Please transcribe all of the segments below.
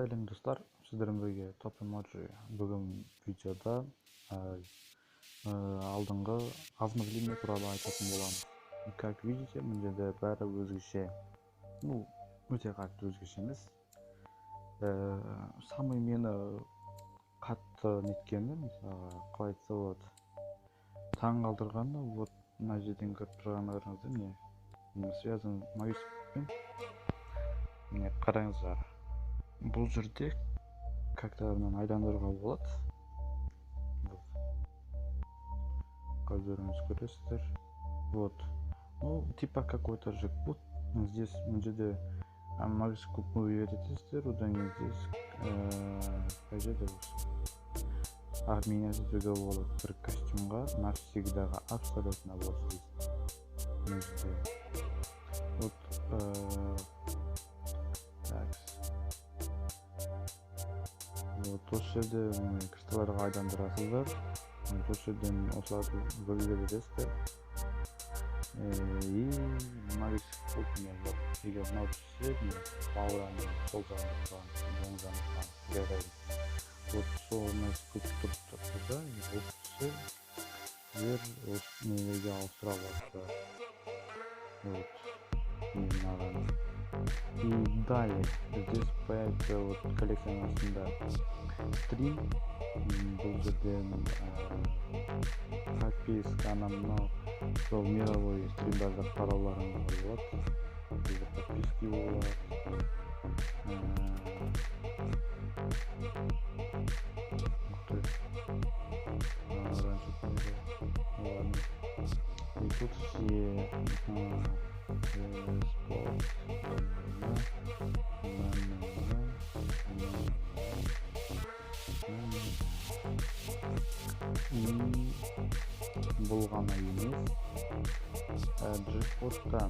Сәлем достар, сіздермен бірге Топ Эмоджи. Бүгін видеода алдыңғы обновление туралы айтатын боламыз. Как видите, мына жерде бәрі өзгеше. Ну, өте қатты өзгеше емес. Самый мені қатты неткені, мысалға, қалай айтса болады, таң қалдырғаны, вот мына жерден көріп тұрғандарыңызды, міне, связан магический. Міне, қараңыздар. Бұл жерде как-то мынаны айландыруға болады. Өздеріңіз көресіздер. Вот. Ну, типа какой-то джекпот. Здесь мына жерде магический куб выберете, одан кейін здесь қай жерде осы обменять етуге болады бір костюмға навсегдаға, абсолютно. Вот здесь, мына жерде, вот. Так, вот осы жерде кристалларға айландырасыздар, осы жерден осыларды выбересіздер и магический куб. Міне, вот, егер мынау түссе, міне, аураның сол жағында тұрған, оң жағында тұрған, вот сол магический куб тұрса, егер түссе, сіздер осы нелерге ауыстыра аласыздар. Вот мынаған. И далее здесь появится вот коллекцияның астында стрим. Бұл жерден подписка, анау мынау, сол мировой стримдарды қарауларыңызға болады. Бұл жерде подписки болады. Ух ты. Раньше не было. Ладно. И тут все спорт, на, на, на, на, на. И бұл ғана емес, джекпотта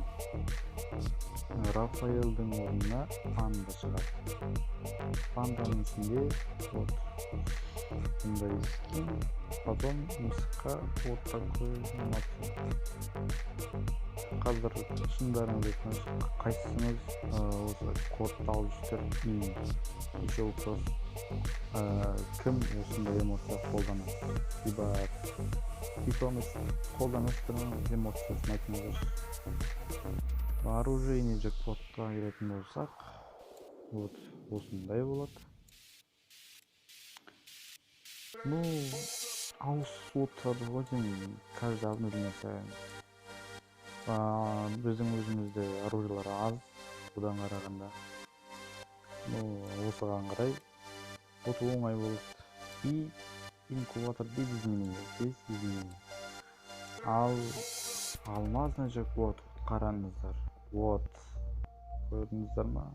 Рафаэльдің орнына панда шығады. Панданың ішінде вот мындай скин, потом мысыққа вот такой эмоция. Қазір шындарыңызды айтсаңыз, қайсысыңыз осы кодты алып жүрсіздер? И еще вопрос: кім осындай эмоция қолданады, либо питомец қолданасыздар ма, эмоциясын айтыңыздаршы. Оружейный джекпотқа келетін болсақ, вот осындай болады. Ну, ауысып отырады ғой деймін каждый обновление сайын. Біздің өзімізде оружиялар аз бұдан қарағанда. Ну, осыған қарай вот оңай болады. И инкубатор без изменений, без изменений. Ал алмазный джекпот, қараңыздар, вот, көрдіңіздер ма?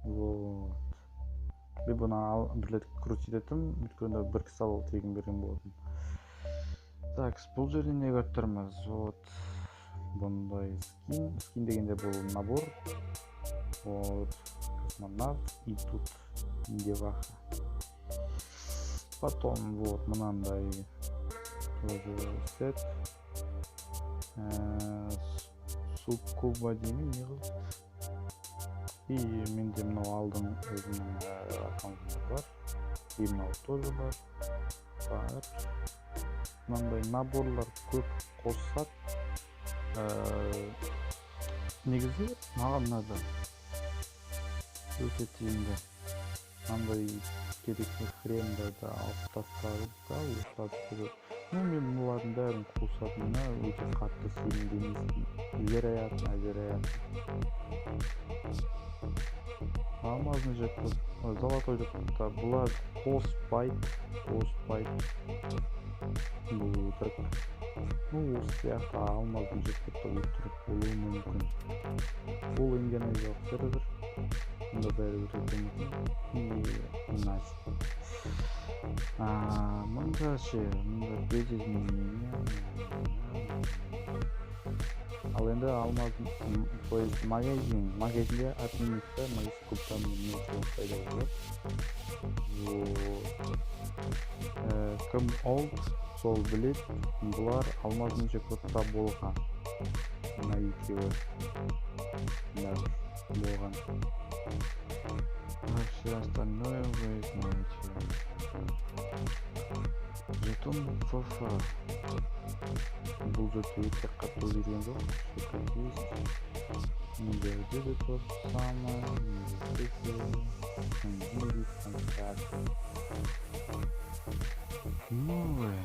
Вот мен бұны бір рет крутить еттім, өйткені бір кристалл тегін берген болатын. Так, бұл жерде не көріп тұрмыз? Вот бұндай скин. Скин дегенде бұл набор. Вот космонавт и тут деваха. Потом вот мынандай тоже сет. Суккуба деймін, не қылды. И менде мынау алдың өзімнің аккаунтымда бар, и мынау тоже бар. Мынандай наборлар көп қоссақ, негізі маған ұнады, өте тиімді. Мынандай керекті хрендерді алып тастады да, осыларды. Ну, мен бұлардың бәрін қосатынына өте қатты сенімді емеспін. Вероятно, вероятно. Алмазный джекпот, золотой джекпотта бұлар қоспайды, қоспайды. Бұл өтірік. Ну, осы сияқты алмазный джекпотта өтірік болуы мүмкін. Бұл индонезиялық сервер. Мұнда бәрі өтірік болуы мүмкін. И иначе. Мында ше, мында без изменения. Ал енді алмаз, то есть магазин, магазинде отменится, магазин кубтан пайда болады. Вот. Кім олд, сол білет, бұлар алмазный джекпотта болған. Мына екеуі. Мына болған. Все остальное вы знаете. Жетон ФФ. Бұл жерде өте қатты өзгерген жоқ. Все как есть. Мына жерде де то же самое. Мына жерде де контракт. Новый.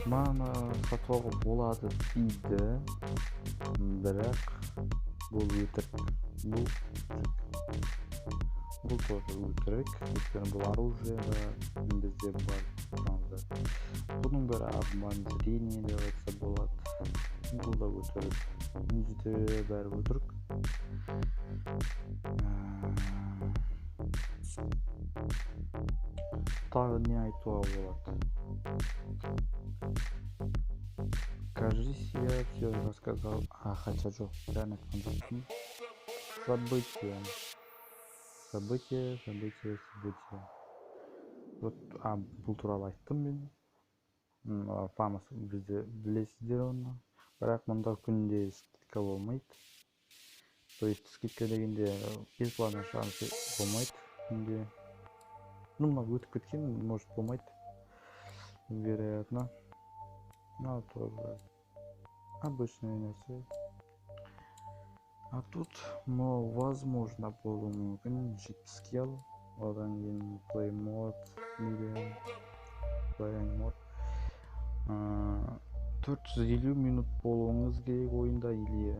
Мана сатып алуға болады дейді. Бірақ бұл өтірік. Бұл өтірік. Бұл тоже өтірік. Өйткені бұл оружие да бізде бар. Бұның бәрі обман зрения деп айтса болады. Бұл да өтірік. Мына жерде бәрі өтірік. Тағы не айтуға болады? Кажись, я все рассказал. А, хотя жоқ, бәрін айтқан жоқпын. События. События, события, события. Вот, бұл туралы айттым мен. Фамас бізде білесіздер оны. Бірақ мұнда күнде скидка болмайды. То есть скидка дегенде бесплатно шанс болмайды күнде. Ну, мынау өтіп кеткен, может болмайды. Вероятно. Ну, тоже обычная нәрсе. А тут, но возможно, болуы мүмкін 70 килл. Одан кейін play mode, или play mode. 450 минут болуыңыз керек ойында или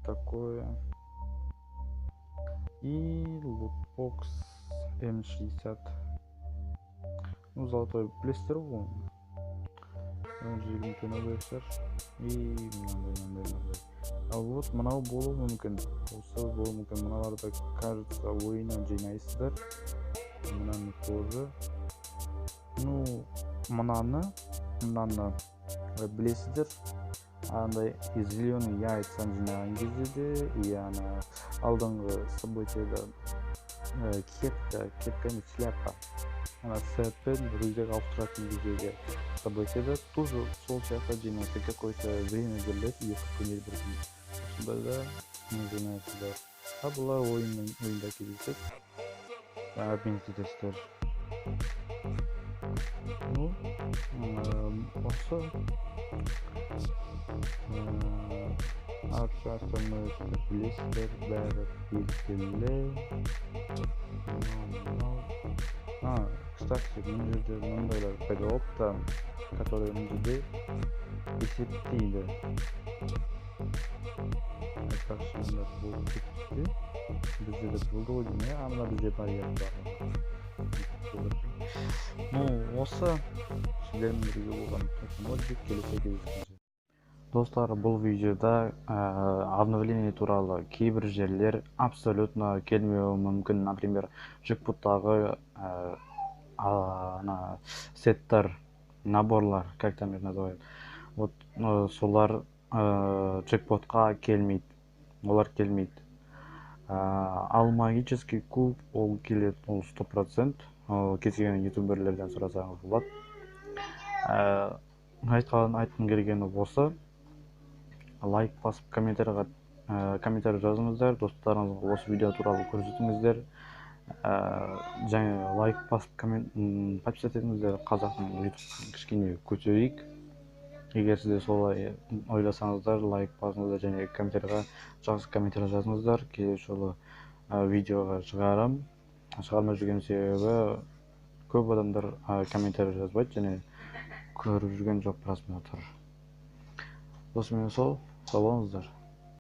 такое. И лутбокс М60. Ну, золотой білесіздер ғой. 120 төне берсер. И мынандай. А вот мынау болуы мүмкін. Осы болуы мүмкін. Мыналарды, кажется, ойыннан жинайсыздар. Мынаны тоже. Ну, мынаны білесіздер. Андай зеленый яйцаны жинаған кезде де, и ана алдыңғы событияда кепка, кепка емес, шляпа. Ана сетпен рюкзак ауыстыратын кездегі событияда тоже сол сияқты жинайсыздар. Какое-то время беріледі, 2 күн или 1 күн. Осындайда жинайсыздар. А бұлар ойында кездеседі. Обмен етесіздер. Ну, осы все остальное білесіздер, бәрі белгілі. Кстати, мына жерде мындайлар пайда болыпты, который мына жерде есептейді. Айтпақшы, мында болып кетті. Бізде де болды ғой деймін, а мына бізде бар еді. Ну, осы сіздермен бірге болған Тоқмоджик, келесі кездескенше. Достар, бұл видеода обновление туралы кейбір жерлер абсолютно келмеуі мүмкін. Например, джекпоттағы ана сеттер, наборлар, как там их называют, вот солар джекпотқа келмейді, олар келмейді. Ал магический куб ол келеді, ол 100%. Кез келген ютуберлерден сұрасаңыз болады. Айтқым келгені осы. Лайк басып комментарий жазыңыздар, достарыңызға осы видео туралы көрсетіңіздер. Және лайк басып подписаться етіңіздер, қазақтың YouTube кішкене көтерейік. Егер сіздер солай ойласаңыздар, лайк басыңыздар және комментарийға жақсы комментарий жазыңыздар. Келесі жолы видеоға шығарам. Шығармай жүрген себебі көп адамдар комментарий жазбайды және көріп жүрген жоқ просмотр. Осымен сол, сау болыңыздар.